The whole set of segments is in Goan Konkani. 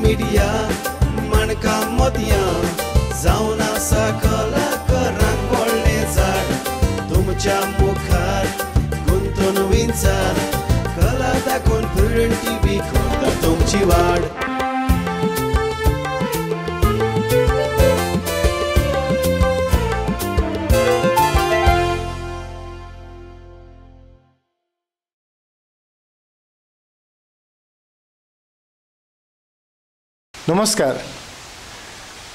मिडिया माणका मोतयां जावन आसा कलाकारांक व्हडलें झाड तुमच्या मुखार गुंतून विंचार कला दाखोवन प्रुडंट टीव्ही करता तुमची वाड. नमस्कार.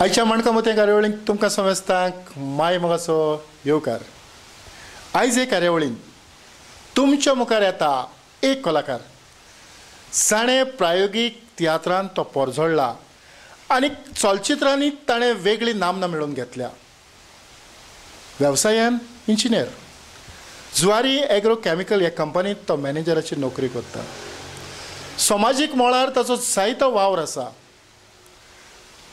आयच्या माणका मोतयां कार्यावळींत तुमकां समेस्तांक माय मोगाचो येवकार. आयज हे कार्यावळींत तुमच्या मुखार येता एक कलाकार जाणें प्रायोगीक तियात्रांत तो पोरजोडला आनी चलचित्रांनी ताणें वेगळी नामना मेळोवन घेतल्या. वेवसायान इंजिनियर, जुवारी एग्रो केमिकल ह्या कंपनीत तो मॅनेजराची नोकरी करता. समाजीक मळार ताचो जायतो वावर आसा.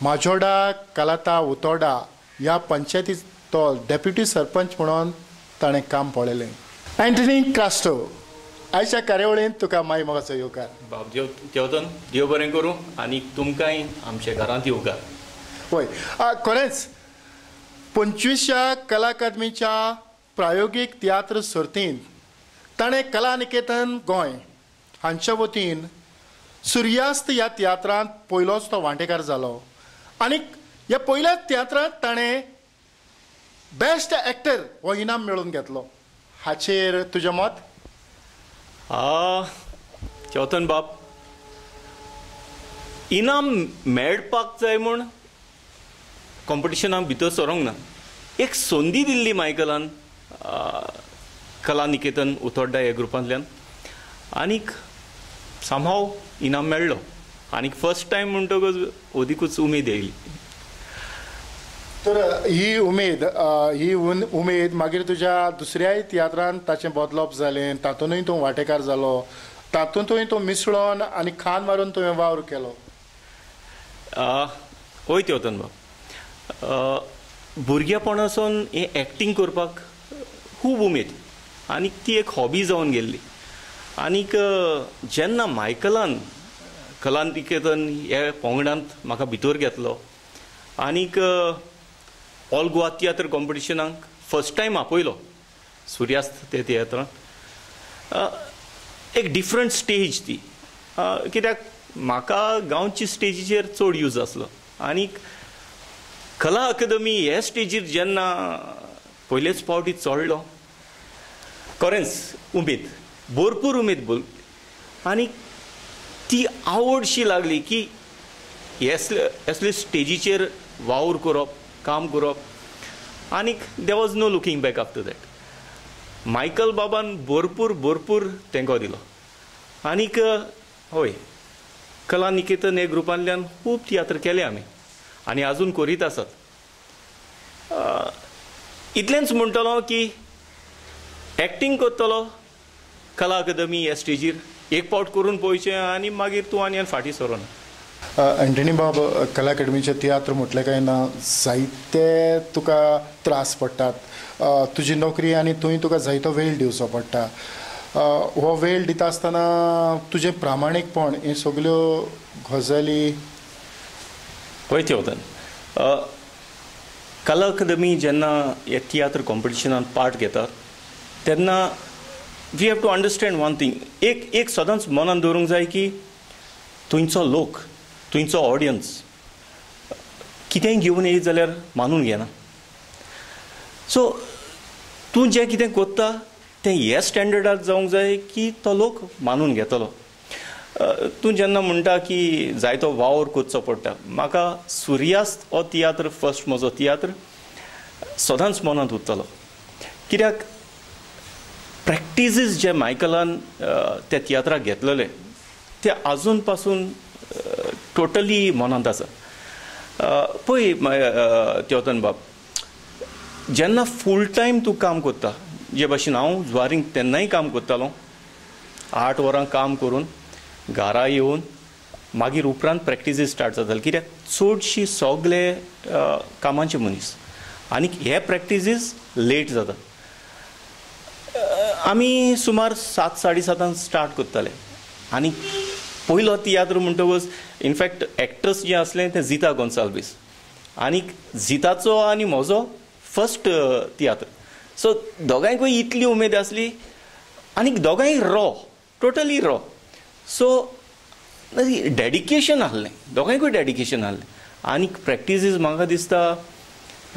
माजोडा, कलाता, उतोडा ह्या पंचायतीत तो डेप्युटी सरपंच म्हणून ताणें काम पळयलें. अँटनी क्रास्टो, आयच्या कार्यावळींत तुका माय मोगाचो येवकार. बाब देव देवतन देव बरें करूं आनी तुमकांय आमच्या घरांत येवकार. हय, खरेंच 25व्या कला अकादमीच्या प्रायोगीक तियात्र सर्तींत ताणें कला निकेतन गोंय हांच्या वतीन सुर्यास्त ह्या तियात्रांत पयलोच तो वांटेकार जालो आनी ह्या पयल्याच तियात्रांत ताणें बेस्ट एक्टर हो इनाम मेळोवन घेतलो. हाचेर तुजें मत? चेतन बाब, इनाम मेळपाक जाय म्हूण कॉम्पिटिशनाक भितर सरोंक ना. एक संदी दिल्ली मायकलान कला निकेतन उतोड्डा ह्या ग्रुपांतल्यान आनीक समहाव इनाम मेळ्ळो आनीक फर्स्ट टायम म्हणटकच अदिकूच उमेद येयली. तर ही उमेद, ही उमेद मागीर तुज्या दुसऱ्याय तियात्रांत ताचें बदलप जालें, तातूंतय तूं वांटेकार जालो, तातूंतय तूं मिसळोन आनी खान मारून तुवें वावर केलो. हय तेवतन बाब, भुरगेपणासून हें एक्टींग करपाक खूब उमेद आनी ती एक हॉबी जावन गेल्ली. आनीक जेन्ना मायकलान कला निकेतन ह्या पंगडांत म्हाका भितर घेतलो आनीक ऑल गोवा तियात्र कॉम्पिटिशनाक फर्स्ट टायम आपयलो सुर्यास्त ते तियात्रांत, एक डिफरंट स्टेज ती, कित्याक म्हाका गांवची स्टेजीचेर चड यूज आसलो आनीक कला अकादमी हे स्टेजीर जेन्ना पयलेच फावटी चडलो खरेंच उमेद, भरपूर उमेद बोल आनी ती आवडशी लागली की असले स्टेजीचेर वावर करप, काम करप आनीक there was no looking back after that. Michael बाबान भरपूर भरपूर तेंको दिलो आनीक हय कला निकेतन हे ग्रुपांतल्यान खूब तियात्र केले आमी आनी आजून करीत आसात. इतलेंच म्हणटलो की एक्टींग करतलो कला अकादमी ह्या स्टेजीर एक पावट करून पळोवचें आनी मागीर तूं आनी फाटीं सरोना. अँटनी बाब, कला अकादमीचे तियात्र म्हटलें काय ना जायते तुका त्रास पडटात. तुजी नोकरी आनी थंय तुका जायतो वेळ दिवचो पडटा. हो वेळ दिता आसतना तुजें प्रामाणीकपण हे सगल्यो गजाली. पळय तेवतन, कला अकादमी जेन्ना हे तियात्र कॉम्पिटिशनान पार्ट घेतात तेन्ना we have to understand one thing, एक एक सदांच मनान दवरूंक जाय की थंयचो लोक, थंयचो ऑडियन्स कितेंय घेवन येयत जाल्यार मानून घेना. सो तूं जें कितें करता तें ह्या स्टँडर्डार जावंक जाय की तो लोक मानून घेतलो. तूं जेन्ना म्हणटा की जायतो वावर करचो पडटा, म्हाका सुर्यास्त हो तियात्र फर्स्ट म्हजो तियात्र सदांच मनांत उरतलो, कित्याक प्रॅक्टिसीस जे मायकलान त्या तियात्राक घेतलेले ते आजून पासून टोटली मनांत आसा. पळय तेवतन बाब, जेन्ना फूल टायम तूं काम करता, जे भाशेन हांव ज्वारींक तेन्नाय काम करतालो, 8 वरां काम करून घरा येवन मागीर उपरांत प्रॅक्टिसीस स्टार्ट जाताले, कित्याक चडशी सगळे कामाचे मनीस आनी हे प्रॅक्टिसीस लेट जाता. आमी सुमार 7 साडे 7 स्टार्ट करताले आनी पयलो तियात्र म्हणटकच इनफॅक्ट एक्ट्रस जें आसलें तें जिता गोन्साल्वीस आनी जिताचो आनी म्हजो फर्स्ट तियात्र. सो दोगांयकूय इतली उमेद आसली आनी दोगांय raw, totally raw. So dedication आहलें, दोगांयकूय डेडिकेशन आहलें. आनी प्रॅक्टिसीस म्हाका दिसता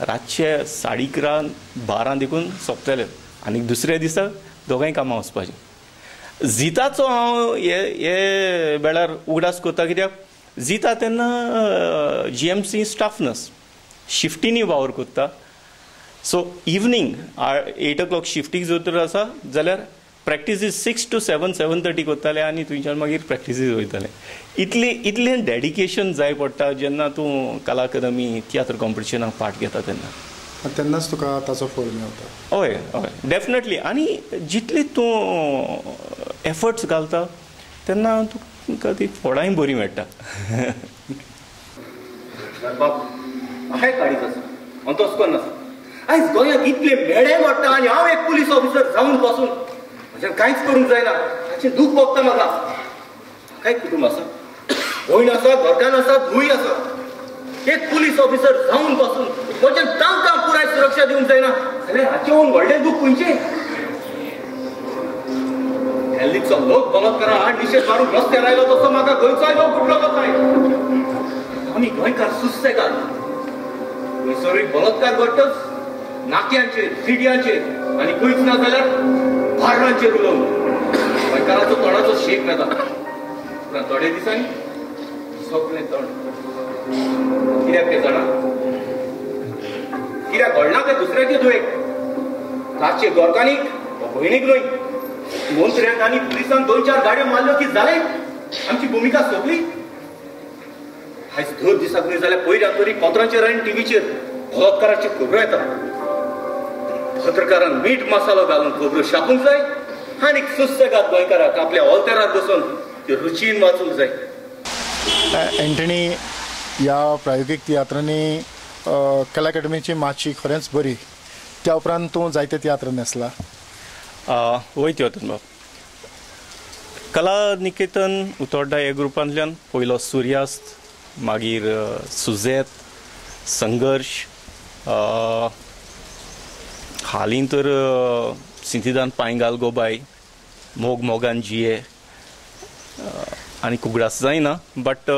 रातचे 11:30 12 देखून सोंपतले आनी दुसऱ्या दिसा दोगांय कामां वचपाचें. जिताचो हांव हे वेळार उगडास करता कित्याक जिता तेन्ना GMC staff nurse शिफ्टींनी वावर करता. सो इवनींग 8 o'clock शिफ्टीक जर तर आसा जाल्यार प्रॅक्टिसीस 6 to 7, 7:30 करताले आनी थंयच्यान मागीर प्रॅक्टिसीस वयताले. इतली इतलें डेडिकेशन जाय पडटा जेन्ना तूं कला अकादमी तियात्र कॉम्पिटिशनाक पार्ट घेता तेन्ना. तेन्नाच तुका ताचो फळ मेळटा. हय हय डेफिनेटली. आनी जितली तूं एफर्ट्स घालता तेन्ना तुका ती फळांय बरी मेळटा. बाब म्हाकाय काळीज आसा, अंतोस कोन्न आसा. आयज गोंयांत इतले मेळे वाडटा आनी हांव एक पुलीस ऑफिसर जावन पासून म्हज्यान कांयच करूंक जायना हाचें दूख भोगता म्हाका. म्हाकाय कुटूंब आसा, भयण आसा, घरकान्न आसा, धूय आसा. एक पुलीस ऑफिसर जावन पासून म्हज्यान तांकां पुराय सुरक्षा दिवंक जायना जाल्यार हाचें व्हडलें दूख खंयचें? दिल्लीचो लोक बलात्कारा आड निशेध मारूंक रस्त्यार आयलो तसो म्हाका गोंयचोय लोक उठलो काय. आमी गोंयकार सुसेगाद. खंयसरूय बलात्कार घडटच नाक्यांचेर, सिडयांचेर आनी खंयच ना जाल्यार बार्रांचेर उलोवन गोंयकाराचो तोंडाचो शेक मेळटा. उपरांत थोड्या दिसांनी सगळें तोंड. कित्याक तें जाणा? कित्याक घडना तें दुसऱ्याचे धुवेक, ताचे गोरकानीक, भयणीक न्हय. मंत्र्यांक आनी पुलिसांक 2-4 गाडयो मारल्यो की जालें, आमची भुमिका सोंपली. आयज 2 दिसाक न्हय जाल्यार पयल्या तरी पत्रांचेर आनी टिवीचेर बलात्काराच्यो खबरो येता. पत्रकारान मीठ मसालो घालून खबरो छापूंक जाय आनी सुसेगाद गोंयकाराक आपल्या ऑल्तेरार बसून त्यो रुचीन वाचूंक जाय. एंटनी, ह्या प्रायोगीक तियात्रांनी कला अकादमीची माची खरेंच बरी. त्या उपरांत तूं जायते तियात्र न्हेसला. वय तेवतन बाब, कला निकेतन उतोड्डा ह्या ग्रुपांतल्यान पयलो सुर्यास्त, मागीर सुजेत, संघर्श, हालीं तर सिंतिदान पांयगाल गोबाय, मोग मोगान जिये आनी उगडास जायना. बट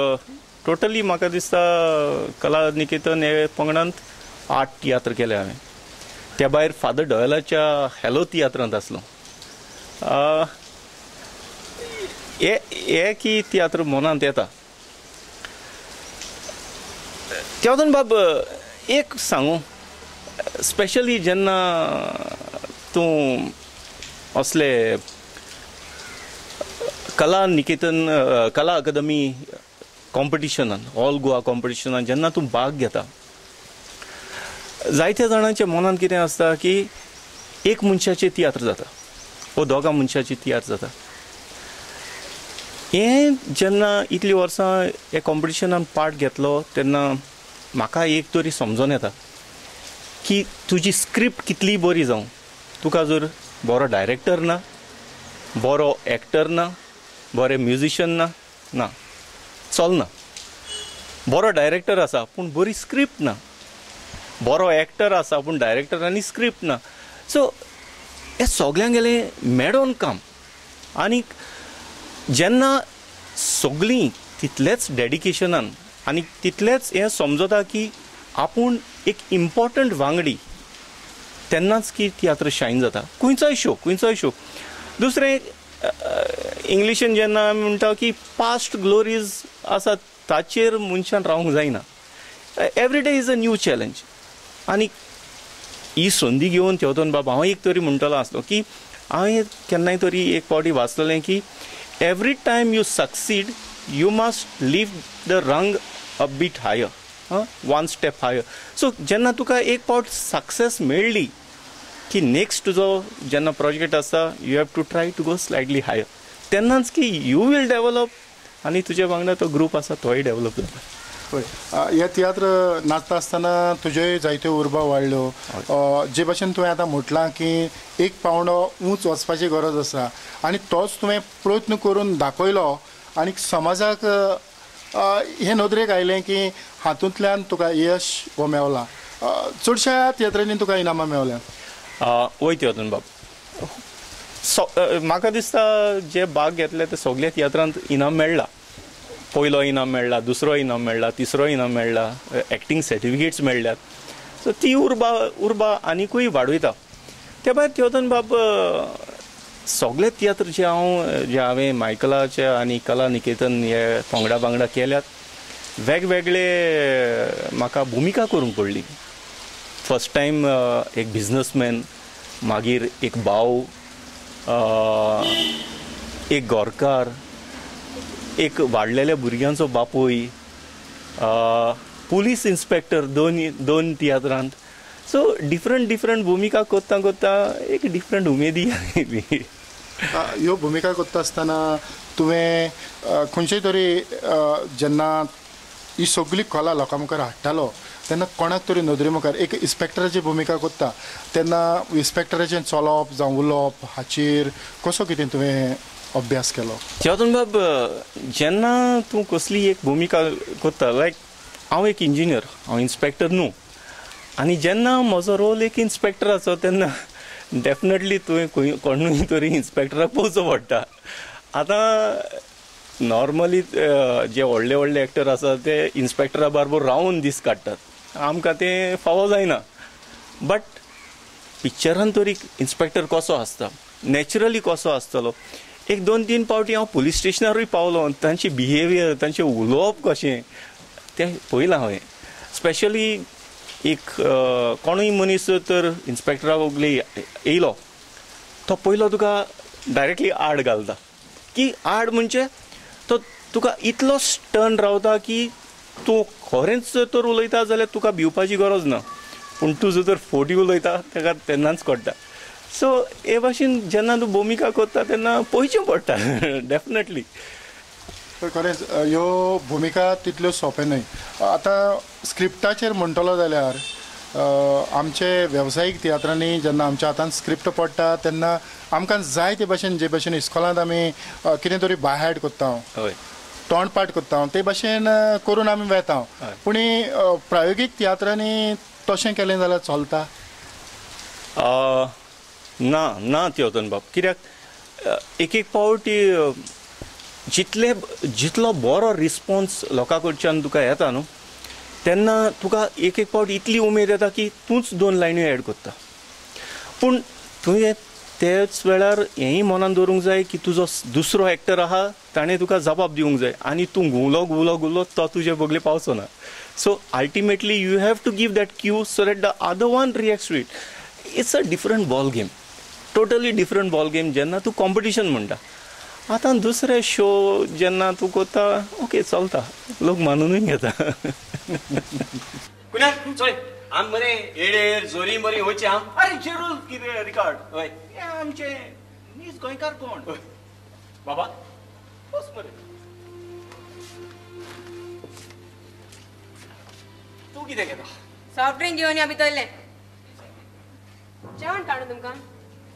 टोटली म्हाका दिसता कला निकेतन हे पंगडांत 8 तियात्र केले हांवें. त्या भायर फादर डॉयलाच्या हॅलो तियात्रांत आसलो. हे की तियात्र मनांत येता. तेवतन बाब एक सांगू, स्पेशली जेन्ना तूं असले कला निकेतन कला अकादमी कॉम्पिटिशनान, ऑल गोवा कॉम्पिटिशनान जेन्ना तूं भाग घेता, जायत्या जाणांच्या मनांत कितें आसता की एक मनशाचे तियात्र जाता वो दोगां मनशाचे तियात्र जाता. हें जेन्ना इतलीं वर्सां ह्या कॉम्पिटिशनान पार्ट घेतलो तेन्ना म्हाका एक तरी समजोन येता की तुजी स्क्रिप्ट कितली बरी जावं, तुका जर बरो डायरेक्टर ना, बरो एक्टर ना, बरें म्युजिशन ना, ना चलना. बरो डायरेक्टर आसा पूण बरी स्क्रिप्ट ना, बरो एक्टर आसा पूण डायरेक्टर आनी स्क्रिप्ट ना. सो हें सगल्यांगेलें मेळोन काम. आनी जेन्ना सगळीं तितलेंच डेडिकेशनान आनी तितलेंच हें समजता की आपूण एक इम्पॉर्टंट वांगडी, तेन्नाच की तियात्र शायन जाता. खंयचोय शो, खंयचोय शो. दुसरें इंग्लिशीन जेन्ना आमी म्हणटा की पास्ट ग्लोरीज आसा ताचेर मनशान रावंक जायना. Every day is a new challenge. आनी ही संदी घेवन तेवतन बाब हांव एक तरी म्हणटलो आसलो की हांवें केन्नाय तरी एक फावटी वाचलेलें की every time you succeed you must leave the rung a bit higher, one step higher. So जेन्ना तुका एक फावट सक्सेस मेळ्ळी की नेक्स्ट तुजो जेन्ना प्रोजेक्ट आसता you have to try to go slightly higher, तेन्नाच की you will develop आनी तुजे वांगडा तो ग्रूप आसा तोय डेवलप जाता. हय, हे तियात्र नाचता आसतना तुज्योय जायत्यो उर्बा वाडल्यो. जे भाशेन तुवें आतां म्हटलां की एक पावंडो उंच वचपाची गरज आसा आनी तोच तुवें प्रयत्न करून दाखयलो आनी समाजाक हे नदरेक आयलें की हातूंतल्यान तुका यश हो मेवला? चडश्या तियात्रांनी तुका इनामां मेवल्या. वय तेवतन बाब, म्हाका दिसता जे भाग घेतले ते सगल्या तियात्रांत इनाम मेळ्ळा. पयलो इनाम मेळ्ळा, दुसरो इनाम मेळ्ळा, तिसरो इनाम मेळ्ळा, एक्टींग सर्टिफिकेट्स मेळ्ळ्यात. सो ती उर्बा उर्बा आनिकूय वाडयता. ते भायर तेवतन बाब सगळे तियात्र जे हांव जे हांवें मायकलाचे आनी कला निकेतन हे पंगडा वांगडा केल्यात, वेगवेगळे म्हाका भुमिका करूंक पडली. फर्स्ट टायम एक बिजनसमॅन, मागीर एक भाव, एक गोरकार, एक वाडलेल्या भुरग्यांचो बापूय, पुलीस इन्स्पेक्टर दोन दोन तियात्रांत. सो डिफरंट डिफरंट भुमिका करता करता एक डिफरंट उमेदी आयली. ह्यो भुमिका करता आसतना तुवें खंयचे तरी जेन्ना ही सगळी कला लोकां मुखार हाडटालो तेन्ना कोणाक तरी नदरे मुखार एक इन्स्पेक्टराची भुमिका करता तेन्ना इन्स्पेक्टराचें चलप जावं उलोवप हाचेर कसो कितें तुवें अभ्यास केलो? तेतून बाब जेन्ना तूं कसली एक भुमिका करता, लायक हांव एक इंजिनियर, हांव इन्स्पेक्टर न्हू, आनी जेन्ना म्हजो रोल एक इन्स्पेक्टराचो तेन्ना डेफिनेटली तुवें कोणूय तरी इन्स्पेक्टराक पळोवचो पडटा. आतां नॉर्मली जे व्हडले व्हडले एक्टर आसा ते इन्स्पेक्टरा बरोबर रावन दीस काडटात, आमकां तें फावो जायना. बट पिक्चरान तरी इन्स्पेक्टर कसो आसता, नॅचरली कसो आसतलो. एक दोन तीन पावटी हांव पुलीस स्टेशनारूय पावलो, तांचे बिहेवियर, तांचें उलोवप कशें तें पळयलां हांवें. स्पेशली एक कोणूय मनीस तर इन्स्पेक्टरा वगले येयलो तो पयलो तुका डायरेक्टली आड घालता, की आड म्हणजे तो तुका इतलो स्टर्न रावता की तूं खरेंच तर उलयता जाल्यार तुका भिवपाची गरज ना, पूण तूं जर तर फोटी उलयता ताका तेन्नाच कळटा. सो हे भाशेन जेन्ना तूं भुमिका करता तेन्ना पळोवचें पडटा डेफिनेटली. खरेंच ह्यो भुमिका तितल्यो सोंपें न्हय. आतां स्क्रिप्टाचेर म्हणटलो जाल्यार आमचे वेवसायीक तियात्रांनी जेन्ना आमच्या हातान स्क्रिप्ट पडटा तेन्ना आमकां जाय ते भाशेन, जे भाशेन इस्कॉलांत आमी कितें तरी बायहार्ट करता, तोंडपाठ करता, ते भाशेन करून आमी वेता. पूण प्रायोगीक तियात्रांनी तशें केलें जाल्यार चलता? ना ना तेवतन बाब, कित्याक एक एक पावटी जितले जितलो बरो रिस्पोन्स लोकां कडच्यान तुका येता न्हू तेन्ना तुका एक एक पावट इतली उमेद येता की तूंच दोन लायन्यो एड करता. पूण तुवें तेच वेळार हेंय मनान दवरूंक जाय की तुजो दुसरो एक्टर आहा ताणें तुका जबाब दिवंक जाय, आनी तूं घुंवलो घुंवलो घुंवलो तो तुजे बगले पावचो ना. So ultimately you have to give that cue so that the other one reacts to it. It's a different ball game, totally different ball game जेन्ना तूं कॉम्पिटिशन म्हणटा. आतां दुसरे शो जेन्ना तूं करता ओके चलता, लोक मानुनूय घेता. कुणाल चोय आम मरे एडेर जोरी मरी वयचे आम. अरे जेरूल कितें रिकार्ड हय हे आमचे नीज गोंयकार कोण बाबा बस मरे तूं कितें घेता? सॉफ्ट ड्रिंक घेवन या भितरलें. जेवण काडूं तुमकां?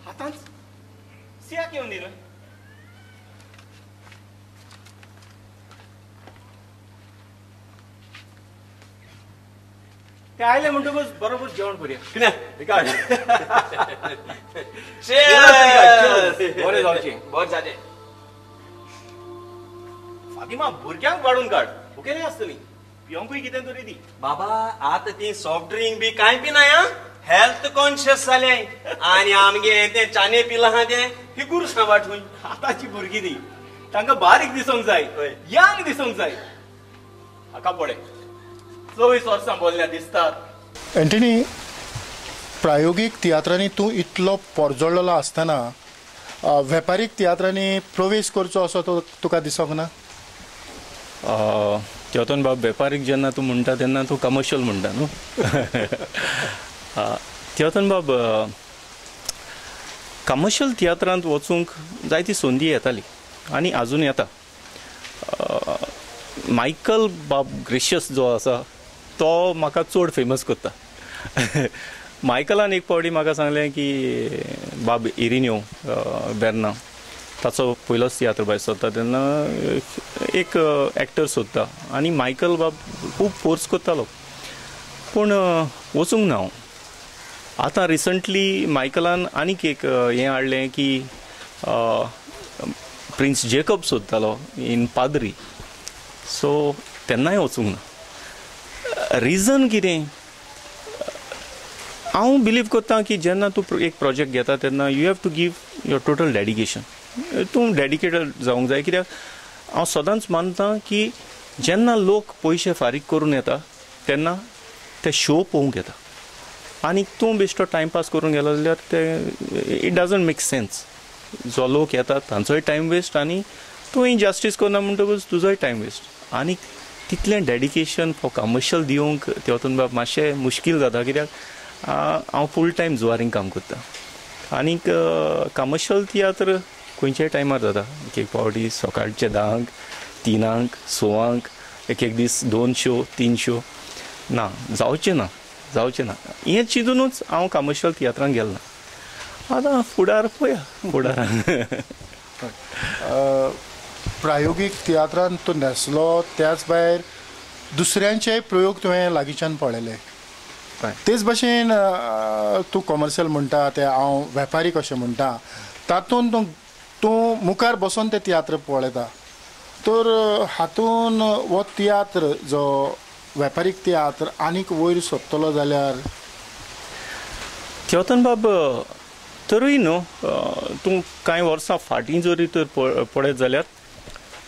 आतांच सियाक येवन दी न्हय. ते आयले म्हणटकच बरोबर जेवण करूया. कितें रिकार्ड बरें जावचें, बरें जावचें. फातिमा भुरग्यांक वाडून काड, भुकेली आसतली, पिवंकूय कितें तरी दी. बाबा आतां ती सॉफ्ट ड्रिंक बी कांय पिनाय, हेल्थ कॉन्शियस जाले आनी आमगे तें चाने पिलां आहा तें फिगूर सांबाळ. आतांची भुरगीं ती तांकां बारीक दिसूंक जाय, यंग दिसूंक जाय. हाका पळय 24 वर्सां बोल्ल्या दिसतात. एंटनी, प्रायोगीक तियात्रांनी तूं इतलो पोरजळ्ळो आसतना वेपारीक तियात्रांनी प्रवेश करचो असो तो तुका दिसोंक ना? तेतून बाब वेपारीक जेन्ना तूं म्हणटा तेन्ना तूं कमर्शियल म्हणटा न्हू. तेतून बाब कमर्शियल तियात्रांत वचूंक जायती संदी येताली आनी आजून येता. मायकल बाब ग्रेशियस जो आसा तो म्हाका चड फेमस करता. मायकलान एक पावटी म्हाका सांगलें की बाब इरिन्यो वेर्ना ताचो पयलोच तियात्र भायर सरता तेन्ना एक एक्टर सोदता आनी मायकल बाब खूब फोर्स करतालो पूण वचूंक ना हांव. आतां रिसंटली मायकलान आनीक एक हें हाडलें की प्रिन्स जेकब सोदतालो इन पाद्री, सो तेन्नाय वचूंक ना. रिजन कितें, हांव बिलीव करता की जेन्ना तूं एक प्रोजेक्ट घेता तेन्ना you have to give your total dedication, तूं डेडिकेटेड जावंक जाय. कित्याक हांव सदांच मानता की जेन्ना लोक पयशे फारीक करून येता तेन्ना ते शो पळोवंक येता आनी तूं बेश्टो टायमपास करूंक गेलो जाल्यार ते it doesn't make sense. जो लोक येता तांचोय टायम वेस्ट आनी तूंय जस्टीस करना म्हणटकूच तुजोय टायम वेस्ट. आनी तितलें डेडिकेशन फॉर कमर्शियल दिवंक तेतून बाब मातशें मुश्कील जाता कित्याक हांव फूल टायम जुवारींग काम करता आनीक कमर्शियल तियात्र खंयच्याय टायमार जाता. एक एक फावटी सकाळचे 10क 3क 6क एक एक दीस 2 शो 3 शो ना जावचें ना जावचें ना. हें चिंतूनच हांव कमर्शियल तियात्रांक गेलो ना. आतां फुडार पळया फुडारान. प्रायोगीक तियात्रान तूं न्हेसलो त्याच भायर दुसऱ्यांचेय प्रयोग तुवें लागींच्यान पळयले, तेच भशेन तूं कॉमर्शियल म्हणटा ते हांव वेपारी कशें म्हणटा तातूंत तूं तूं मुखार बसून ते तियात्र पळयता, तर हातून हो तियात्र जो वेपारीक तियात्र आनीक वयर सोदतलो जाल्यार चेतन बाब तरूय न्हू तूं कांय वर्सां फाटीं जरी तर पळयत जाल्यार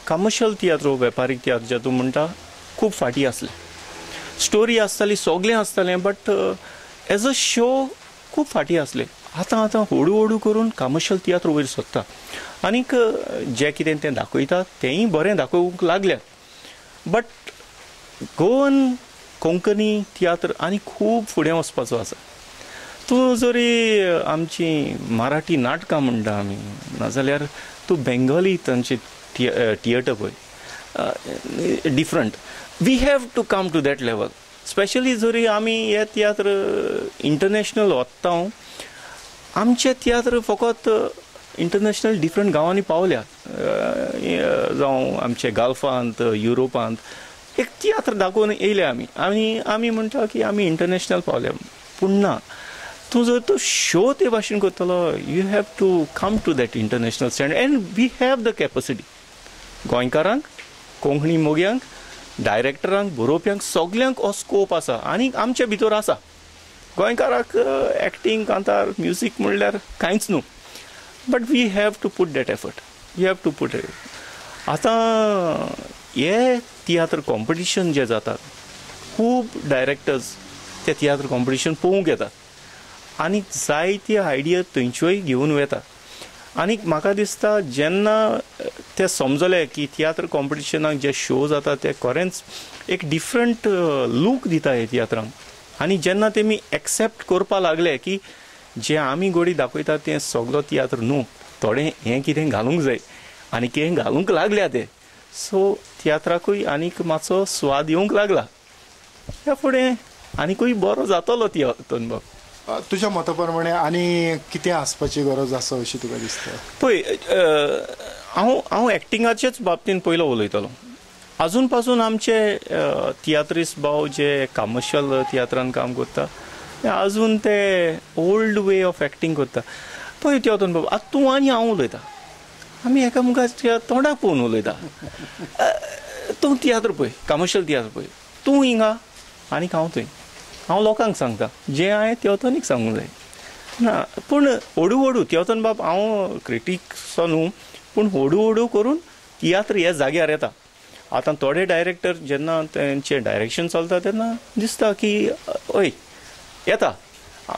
कमर्शियल तियात्र हो वेपारीक तियात्र जे तूं म्हणटा खूब फाटीं आसले. स्टोरी आसताली सगळें आसतालें बट एज अ शो खूब फाटीं आसले. आतां आतां हळू हळू करून कमर्शियल तियात्र वयर सोदता आनीक जें कितें तें दाखयता तेंय बरें दाखोवंक लागल्यात. बट गोवन कोंकणी तियात्र आनी खूब फुडें वचपाचो आसा. तूं जरी आमची मराठी नाटकां म्हणटा आमी नाजाल्यार तूं बेंगोली तांचे थिएटर पळय different. We have to come to that level. Specially जरी आमी हे तियात्र इंटरनॅशनल वता आमचे तियात्र फकत इंटरनॅशनल डिफरंट गांवांनी पावल्यात, जावं आमचे गल्फांत युरोपांत एक तियात्र दाखोवन येयले आमी आनी आमी म्हणटा की आमी इंटरनॅशनल पावल्या. पूण ना, तूं जर तो शो ते भाशेन करतलो you have to come to that international standard and we have the capacity. गोंयकारांक, कोंकणी मोग्यांक, डायरेक्टरांक, बरोवप्यांक सगल्यांक हो स्कोप आसा आनी आमचे भितर आसा. गोंयकाराक एक्टींग कांतार म्युजीक म्हणल्यार कांयच न्हू, but we have to put that effort, you have to put it. आतां हे तियात्र कॉम्पिटिशन जे जातात खूब डायरेक्टर्स ते तियात्र कॉम्पिटिशन पळोवंक येतात आनी जायती आयडिया थंयच्योय घेवन वेतात. आनी म्हाका दिसता जेन्ना ते समजले की तियात्र कॉम्पिटिशनाक जे शो जाता ते खरेंच एक डिफरंट लूक दिता हे तियात्रांक आनी जेन्ना तेमी एक्सेप्ट करपा लागले की जे आमी गोडी दाखयता तें सगलो तियात्र न्हू, थोडें हें कितें घालूंक जाय आनी कितें घालूंक लागल्या ते, सो तियात्राकूय आनीक मातसो स्वाद येवंक लागला. ह्या फुडें आनीकूय बरो जातलो तियात्र बाब. तुज्या मता प्रमाणे आनी कितें आसपाची गरज आसा अशी तुका दिसता? पळय हांव हांव एक्टिंगाचेच बाबतींत पयलो उलयतलो. आजून पासून आमचे तियात्रिस्ट भाव जे कमर्शियल तियात्रान काम करता ते आजून ते ओल्ड वे ऑफ एक्टींग करता. पळय तेतून बाबा आतां तूं आनी हांव उलयता, आमी एकामेकाच्या तोंडाक पळोवन उलयता. तूं तियात्र पळय, कमर्शियल तियात्र पळय, तूं हिंगा आनी हांव थंय. हांव लोकांक सांगता जें हांवें तेवतनीक सांगूंक जाय ना, पूण हळू हळू तेवतन बाब हांव क्रिटिक्सो न्हू, पूण हळू हळू करून तियात्र ह्या जाग्यार येता. आतां थोडे डायरेक्टर जेन्ना तेंचें डायरेक्शन चलता तेन्ना दिसता की हय येता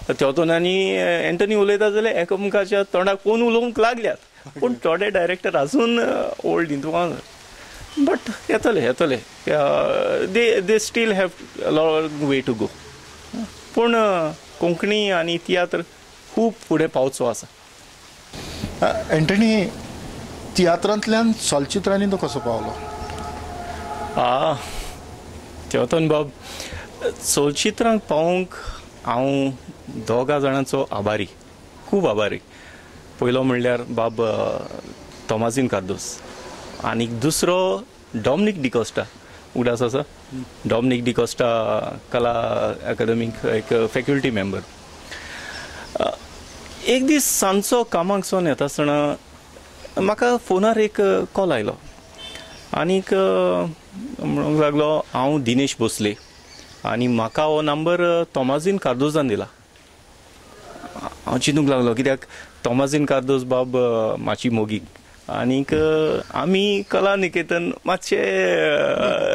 तेवतन आनी एंटनी उलयता जाल्यार एकामेकाच्या तोंडाक पळोवन उलोवंक लागल्यात. पूण थोडे डायरेक्टर आजून ओल्ड हितून, बट येतले येतले, they still have long way to go. पूण कोंकणी आनी तियात्र खूब फुडें पावचो आसा. एंटनी, तियात्रांतल्यान चलचित्रांनी तूं कसो पावलो? चेतन बाब, चलचित्रांक पावोवंक हांव दोगा जाणांचो आभारी, खूब आभारी. पयलो म्हणल्यार बाब तोमाजीन कार्दोस आनी दुसरो डॉमनीक डिकोस्टा. उगडास आसा? डॉमनीक डिकोस्टा कला अकादमीक एक फॅकल्टी मेंबर. एक दीस सांजचो कामाक सावन येता आसतना म्हाका फोनार एक कॉल आयलो आनीक म्हणूंक लागलो हांव दिनेश भोसले आनी म्हाका हो नंबर तोमाजीन कार्दोजान दिला. हांव चिंतूंक लागलो कित्याक तोमाजीन कार्दोज बाब म्हाजी मोगीक आनीक आमी कला निकेतन मातशे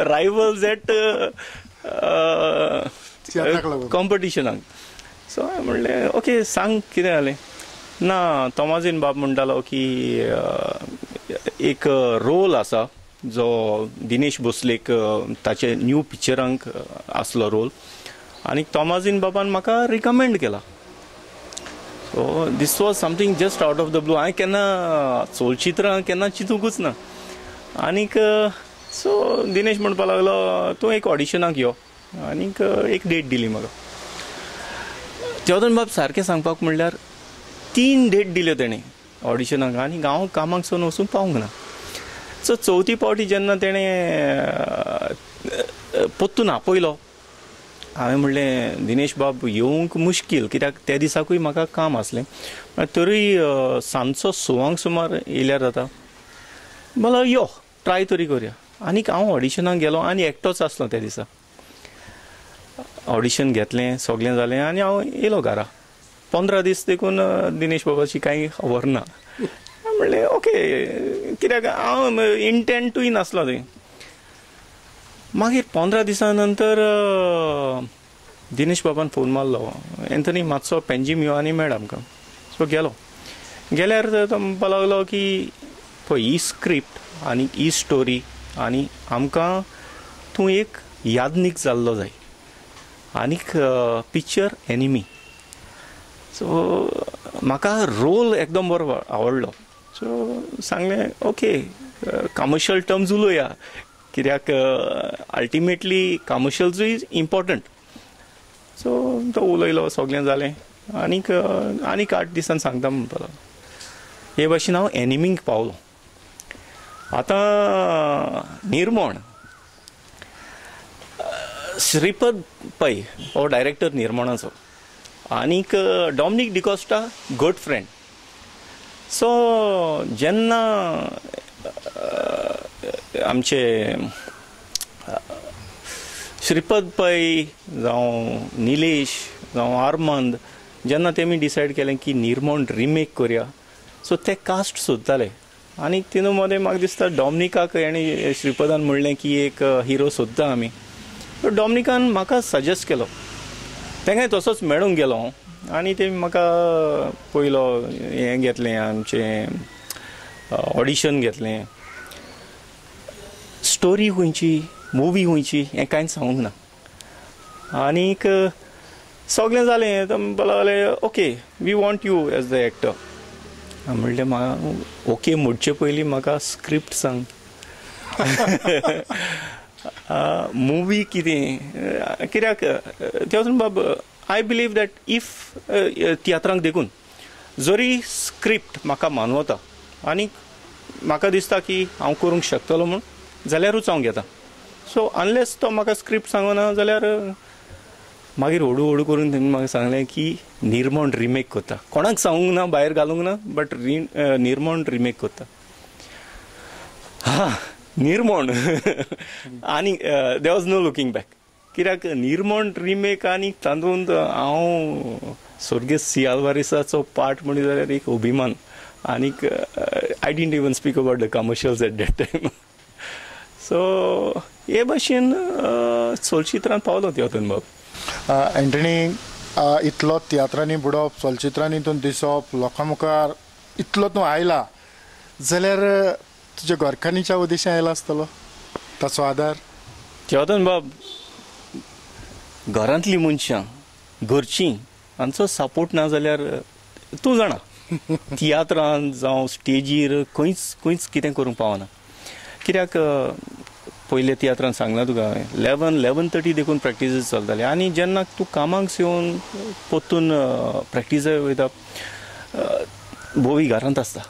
रायवल्स एट कॉम्पिटिशनाक. सो हांवें म्हणलें ओके सांग कितें जालें. ना तोमाजीन बाब म्हणटालो की एक रोल आसा जो दिनेश भोसलेक ताचे न्यू पिक्चरांक आसलो रोल आनी तोमाजीन बाबान म्हाका रिकमेंड केला. So this was something just out of the blue. हांवें केन्ना चलचित्रां केन्ना चिंतूंकूच ना. आनीक सो दिनेश म्हणपाक लागलो तूं एक ऑडिशनाक यो आनीक एक डेट दिली म्हाका. तेवदन बाब सारकें सांगपाक म्हणल्यार 3 डेट दिल्यो तेणें ऑडिशनाक आनी हांव कामाक सावन वचूंक पावूंक ना. सो चवथी पावटी जेन्ना तेणें परतून आपयलो हांवें म्हणलें दिनेश बाब येवंक मुश्कील कित्याक त्या दिसाकूय म्हाका काम आसलें तरूय सांजचो 6 सुमार येयल्यार जाता. म्हणलो यो ट्राय तरी करुया. आनीक हांव ऑडिशनाक गेलो आनी एकटोच आसलो त्या दिसा. ऑडिशन घेतलें सगळें जालें आनी हांव येयलो घरा. 15 दीस देखून दिनेश बाबाची कांय खबर ना. म्हणलें ओके कित्याक हांव इंटेंटूय नासलो थंय. मागीर 15 दिसां नंतर दिनेश बाबान फोन मारलो एंथनी मातसो पेंजीम यो आनी मेळ आमकां. सो गेलो. गेल्यार तो म्हणपाक लागलो की पळय ही स्क्रिप्ट आनी ही स्टोरी आनी आमकां तूं एक यादनीक जाल्लो जाय आनीक पिक्चर एनिमी. सो म्हाका रोल एकदम बरो आवडलो. सो सांगलें ओके कमर्शियल टर्म्स उलोवया कित्याक अल्टिमेटली कमर्शियल्सूय इम्पॉर्टंट. सो तो उलयलो सगळें जालें आनीक आनीक 8 दिसान सांगता म्हणपाक लागलो. हे भाशेन हांव एनिमीक पावलो. आतां निर्मोण श्रीपद पै हो डायरेक्टर निर्मोणाचो आनीक Dominic D'Costa good friend. So जेन्ना आमचे श्रीपद पै जावं निलेश जावं आर्मंद जेन्ना तेमी डिसायड केलें की निर्मोण रिमेक करया सो ते कास्ट सोदताले आनी तितूंत मदें म्हाका दिसता डॉमनिकाक हेणें श्रीपदान म्हणलें की एक हिरो सोदता आमी. डॉमनिकान म्हाका सजेस्ट केलो. तेंकाय तसोच मेळूंक गेलो हांव आनी ते म्हाका पयलो हें घेतलें आमचें ऑडिशन घेतलें. स्टोरी खंयची मुवी खंयची हें कांयच सांगूंक ना. आनीक सगळें जालें तो म्हणपाक लागले okay we want you as the actor. म्हणलें म्हाका ओके म्हणचे पयलीं म्हाका स्क्रिप्ट सांग मुवी कितें कित्याक तेवून बाब I believe that if तियात्रांक देखून जरी स्क्रिप्ट म्हाका मानवता आनी म्हाका दिसता की हांव करूंक शकतलो म्हूण जाल्यारूच हांव घेता. सो अनलेस तो म्हाका स्क्रिप्ट सांगना जाल्यार मागीर हळू हळू करून तेणी म्हाका सांगलें की निर्मोण रिमेक करता. कोणाक सांगूंक ना भायर घालूंक ना बट निर्मोण रिमेक करता. हा निर्मोण आनी there was no looking back कित्याक निर्मोण रिमेक आनी तातूंत हांव स्वर्गीय सियालवारिसाचो पार्ट म्हणीत जाल्यार एक अभिमान आनीक I didn't even speak about the commercials at that time. So हे भाशेन चलचित्रांत पावलो तेवतन बाब. एंटनी इतलो तियात्रांनी बुडप चलचित्रांनी तूं दिसप लोकां मुखार इतलो तूं आयला जाल्यार तुज्या घरकान्नीच्या उद्देशान आयला आसतलो ताचो आदार? तेवतन बाब घरांतलीं मनशां घरचीं हांचो सपोर्ट ना जाल्यार तूं जाणा तियात्रांत जावं स्टेजीर खंयच खंयच कितें करूंक पावना. कित्याक पयले तियात्रान सांगलां तुका हांवें 11, 11:30 देखून प्रॅक्टिसीस चलताले आनी जेन्ना तूं कामाक येवन परतून प्रॅक्टिसाक वयता भोवी घरांत आसता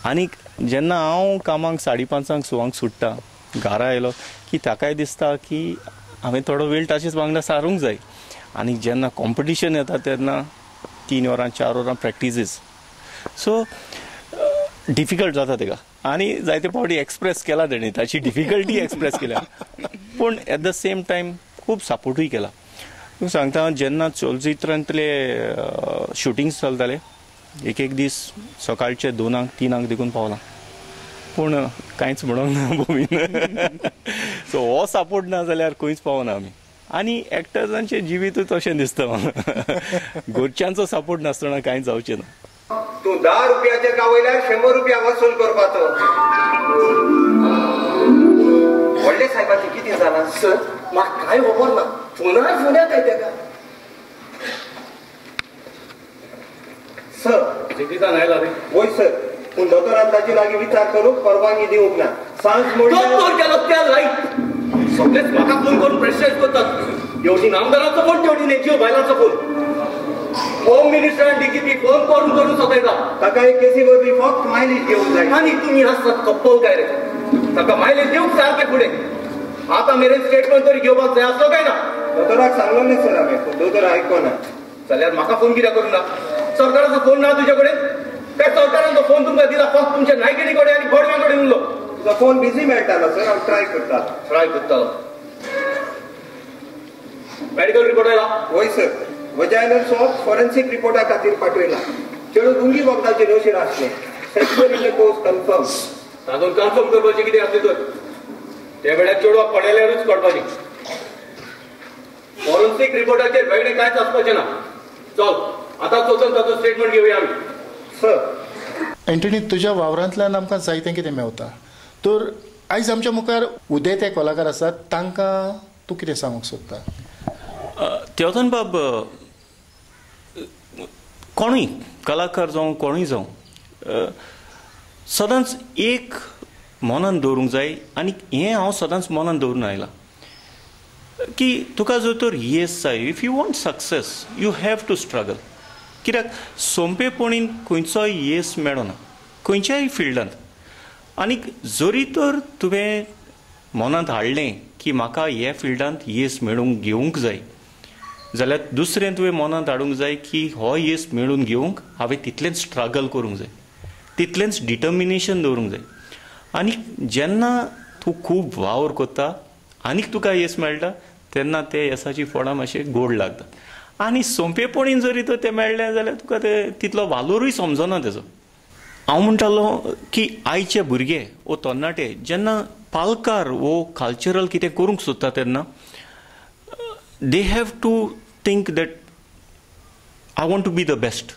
आनीक जेन्ना हांव कामाक 5:30 6 सुट्टा घरा आयलो की ताकाय दिसता की हांवें थोडो वेळ ताचेच वांगडा सारूंक जाय. आनी जेन्ना कॉम्पिटिशन येता तेन्ना 3 वरां 4 वरां प्रॅक्टिसीस, सो डिफिकल्ट जाता तेका. आनी जायते फावटी एक्सप्रेस केला तेणी ताची डिफिकल्टी एक्सप्रेस केल्या, पूण एट the same time खूब सपोर्टूय केला. तुका सांगता, जेन्ना चलचित्रांतले शुटिंग्स चलताले एक एक दीस सकाळचे 2 3 देखून पावला, पूण कांयच म्हणूंक ना भूमीन. सो हो सपोर्ट ना जाल्यार खंयच पावना आमी. आनी एक्टर्सांचें जिवीतूच अशें दिसता म्हाका, घरच्यांचो सपोर्ट नासतना कांय जावचें ना. तूं 10 रुपयाचे गावयल्यार 100 रुपया वसूल करपाचो. व्हडले साहेबाचें कितें जालां सर, म्हाका कांय खबर ना. फोनार फोन येता तेका सर. जिवितान आयला रे? वय सर, पूण दोतोरान ताचे लागीं विचार करूंक परवानगी दिवंक ना. सांज दोतोर गेलो त्या लायट सगळेच म्हाका फोन करून प्रेशरायज करतात. हेवटेन आमदाराचो फोन, तेवटेन एनजीओ बायलांचो फोन, होम मिनिस्टर आनी डीजीपी फोन करून करून सतायता. ताका एक केसी वरवीं फक्त मायलेज घेवंक जाय. आनी तुमी आसतात कप्पल काय रे, ताका मायलेज दिवंक सारकें फुडें. आतां मेरेन स्टेटमेंट तरी घेवपाक जाय आसलो काय ना? दोतोराक सांगलें सर हांवें, पूण दोतोर आयकोना. जाल्यार म्हाका फोन कित्याक करूं ना? सरकाराचो फोन ना तुजे कडेन? काय सरकारान तो फोन तुमकां दिला फक्त तुमच्या नायकिणी कडेन आनी बडव्यां कडेन उरलो? तुजो फोन बिजी मेळटालो सर, हांव ट्राय करता. ट्राय करतालो. मेडिकल रिपोर्ट आयला? वय सर, वजायनल स्वॉब फॉरेन्सिक रिपोर्टा खातीर पाठयला. चेडूं गुंगी वखदाचेर नशेर आसलें. Sexual intercourse confirm. तातूंत कन्फर्म करपाचें कितें आसलें तर? त्या वेळार चेडवाक पळयल्यारूच कळपाचें. फॉरेन्सिक रिपोर्टाचेर वेगळें कांयच आसपाचें ना. चल आतांच वचून ताचो स्टेटमेंट घेवया आमी. सर एंटनी, तुज्या वावरांतल्यान आमकां जायतें कितें मेवता. तर आयज आमच्या मुखार उदेते कलाकार आसात, तांकां तूं कितें सांगूंक सोदता? तेवतन बाब, कोणूय कलाकार जावं कोणूय जावं, सदांच एक मनान दवरूंक जाय. आनी हें हांव सदांच मनान दवरून आयलां की तुका जर तर येस जाय, if you want success you have to struggle. कित्याक सोंपेपणीन खंयचोय येस मेळना खंयच्याय फिल्डांत. आनी जरी तर तुवें मनांत हाडलें की म्हाका ह्या फिल्डांत येस मेळूंक घेवंक जाय, जाल्यार दुसरें तुवें मनांत हाडूंक जाय की हो येस मेळून घेवंक हांवें तितलेंच स्ट्रगल करूंक जाय, तितलेंच डिटर्मिनेशन दवरूंक जाय. आनी जेन्ना तूं खूब वावर करता आनीक तुका येस मेळटा तेन्ना ते येसाची फोडां मातशें गोड लागता. आनी सोंपेपणीन जरी तर तें मेळ्ळें जाल्यार तुका ते तितलो वालोरूय समजना तेजो. हांव म्हणटालो की आयचे भुरगे वो तरणाटे जेन्ना पालकार वो कल्चरल कितें करूंक सोदता तेन्ना they have to think that I want to be the best.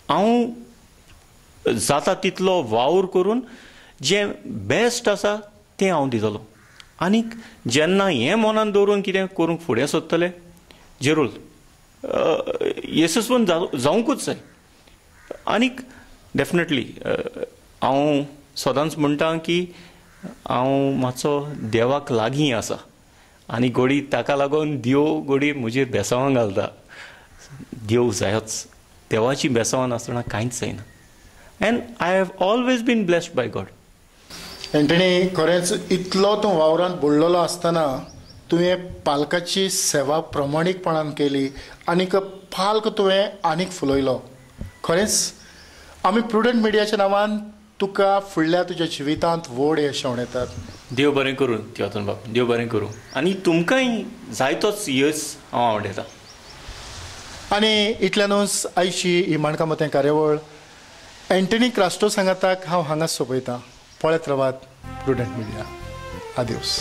हांव जाता तितलो वावर करून जें बेस्ट आसा तें हांव दितलो. आनीक जेन्ना हें मनान दवरून कितें करूंक फुडें सोदतले जरूर येसस्वी जावंकूच जाय. आनीक डेफिनेटली हांव सदांच म्हणटा की हांव मातसो देवाक लागीं आसा आनी गोडी ताका लागून देव गोडी म्हजेर बेसांवां घालता. देव जायोच, देवाची बेसांवां नासतना कांयच जायना. And I have always been blessed by God. Antony, खरेंच इतलो तूं वावरांत बुडलेलो आसतना तुवें पालकाची सेवा प्रमाणीकपणान केली आनीक पाल्क तुवें आनीक फुलयलो. खरेंच आमी प्रुडंट मिडियाच्या नांवान तुका फुडल्या तुज्या जिवितांत व्हड यश येतात. देव बरें करूं तिवातन बाब, देव बरें करूं आनी तुमकांय जायतोच यश हांव आवडटा. आनी इतल्यानूच आयची ही माणकां मोतयां कार्यावळ एंटनी क्रास्टो सांगाताक हांव हांगा सोंपयतां. पळयत रावात प्रुडंट मिडिया. आदियोस.